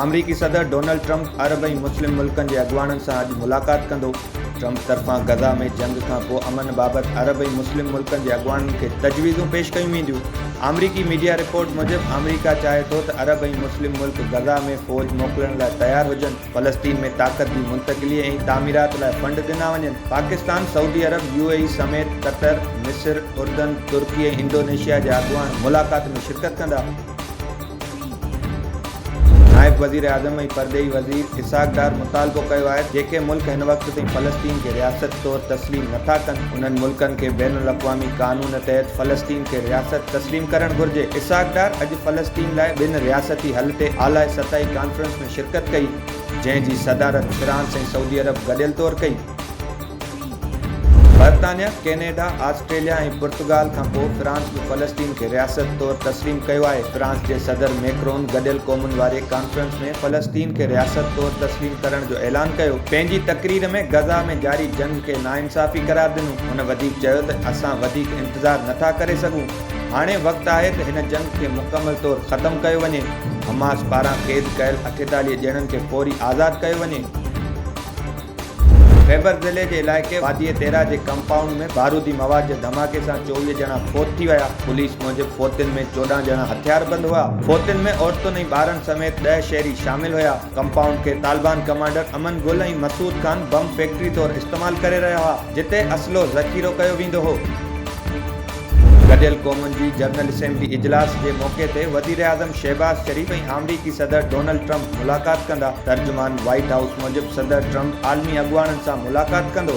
آمريڪي صدر Donald Trump عرب ۽ مسلم ملڪن جي اڳواڻن سان اڄ ملاقات ڪندو. ٽرمپ طرفان غزه ۾ جنگ کانپوء امن بابت عرب ۽ مسلم ملڪن جي اڳواڻن کي تجويزون پيش ڪيون وينديون. آمريڪي ميڊيا رپورٽ موجب آمريڪا چاهي ٿو ته عرب ۽ مسلم ملڪ غزه ۾ فوج موڪلڻ لاء تيار هجن، فلسطين ۾ طاقت جي منتقلي ۽ تعميرات لاء فنڊ ڏنا وڃن. پاڪستان، سعودي عرب، يو اي اي سميت قطر، مصر، اردن، ترڪي ۽ انڊونيشيا جا اڳواڻ ملاقات ۾ شرڪت ڪندا. نائب وزيراعظم ۽ پرڏيهي وزير اسحاق ڊار مطالبو ڪيو آهي ته جيڪي ملڪ هن وقت تائين فلسطين کي رياست طور تسليم نٿا ڪن انهن ملڪن کي بين الاقوامي قانون تحت فلسطين کي رياست تسليم ڪرڻ گهرجي. اسحاق ڊار اڄ فلسطين لاء ٻن رياستي حل تي اعليٰ سطحي ڪانفرنس ۾ شرڪت ڪئي جنهن جي صدارت فرانس ۽ سعودي عرب گڏيل طور ڪئي. برطانيا، ڪينيڊا، آسٽريليا ۽ پرتگال کانپوء فرانس به فلسطين کي رياست طور تسليم ڪيو آهي. فرانس جي صدر ميڪرون گڏيل قومن واري ڪانفرنس ۾ فلسطين کي رياست طور تسليم ڪرڻ جو اعلان ڪيو. پنهنجي تقرير ۾ غزه ۾ جاري جنگ کي ناانصافي قرار ڏنو. هن وڌيڪ چيو ته اسان وڌيڪ انتظار نٿا ڪري سگهون، هاڻي وقت آهي ته هن جنگ کي مڪمل طور ختم ڪيو وڃي، حماس پاران قيد ڪيل 48 ڄڻن کي فوري آزاد ڪيو وڃي. خيبر ضلعي جي علائقي وادي تيرا جي ڪمپائونڊ ۾ بارودي مواد جي ڌماڪي سان 24 ڄڻا فوت ٿي ويا. پوليس موجب فوتين ۾ 14 ڄڻا هٿياربند هئا. فوتين ۾ عورتن ۽ ٻارن سميت 10 شهري شامل هيا. ڪمپائونڊ کي طالبان ڪمانڊر امن گل ۽ مسعود خان بم فيڪٽري طور استعمال ڪري رهيا هئا، جتي اسلحو ذخيرو ڪيو ويندو هو. گڏيل قومن جي جنرل اسيمبلي اجلاس جي موقعي تي وزيراعظم شهباز شريف ۽ آمريڪي صدر ڊونلڊ ٽرمپ ملاقات ڪندا. ترجمان وائيٽ هائوس موجب صدر ٽرمپ عالمي اڳواڻن سان ملاقات ڪندو.